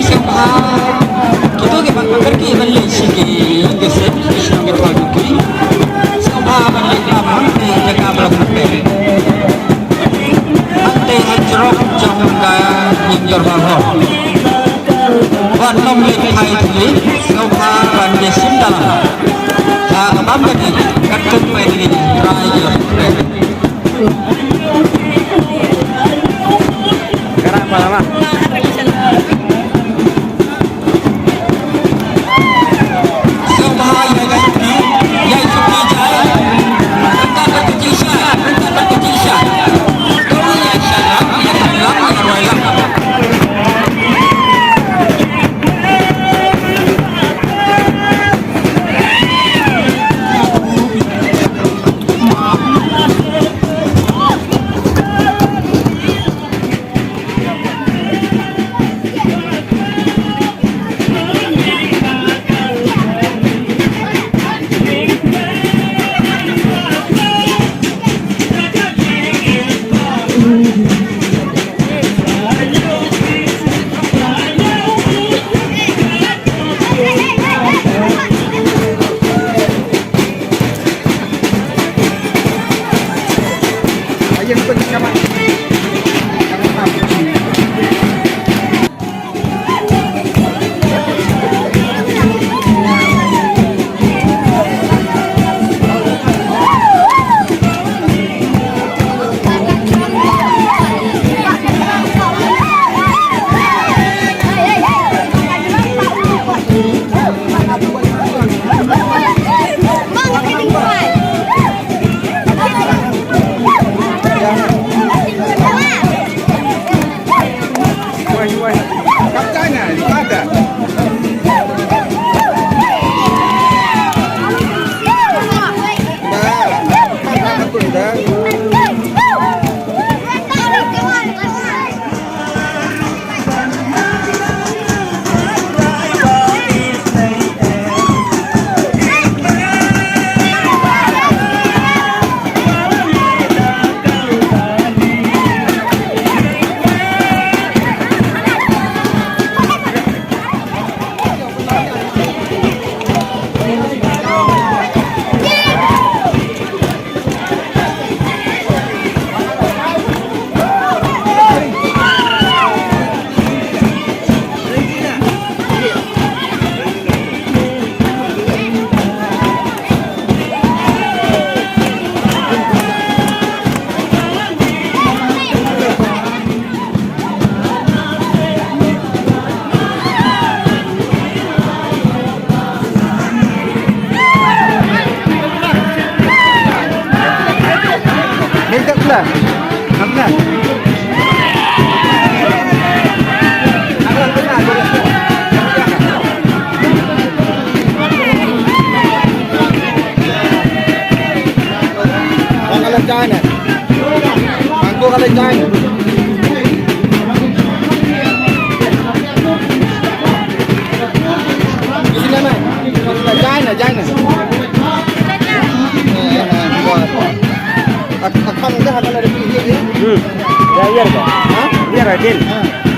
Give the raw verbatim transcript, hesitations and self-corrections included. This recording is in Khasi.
Sngewbha kito kiba kyrkieh ban leit sha ki ïing ki sem, ki shnong ki thaw jong ki, sngewbha ban leit bam hangtei jaka ba long mynta. Hangtei ha jrong jong ka ïing dorbar hall. Wat nym leit phai tylli, sngewbha ban ïa shim dalam. Ha ka bam kane, kat kyrpad ïa ngi, trai ïa. Bangkok kala jain. Di sini, Mak. Jain, jain. Ak-, akan dah ada lagi ni. Hmm. Ya, biar dah. Ha? Biar, Adil. Ha.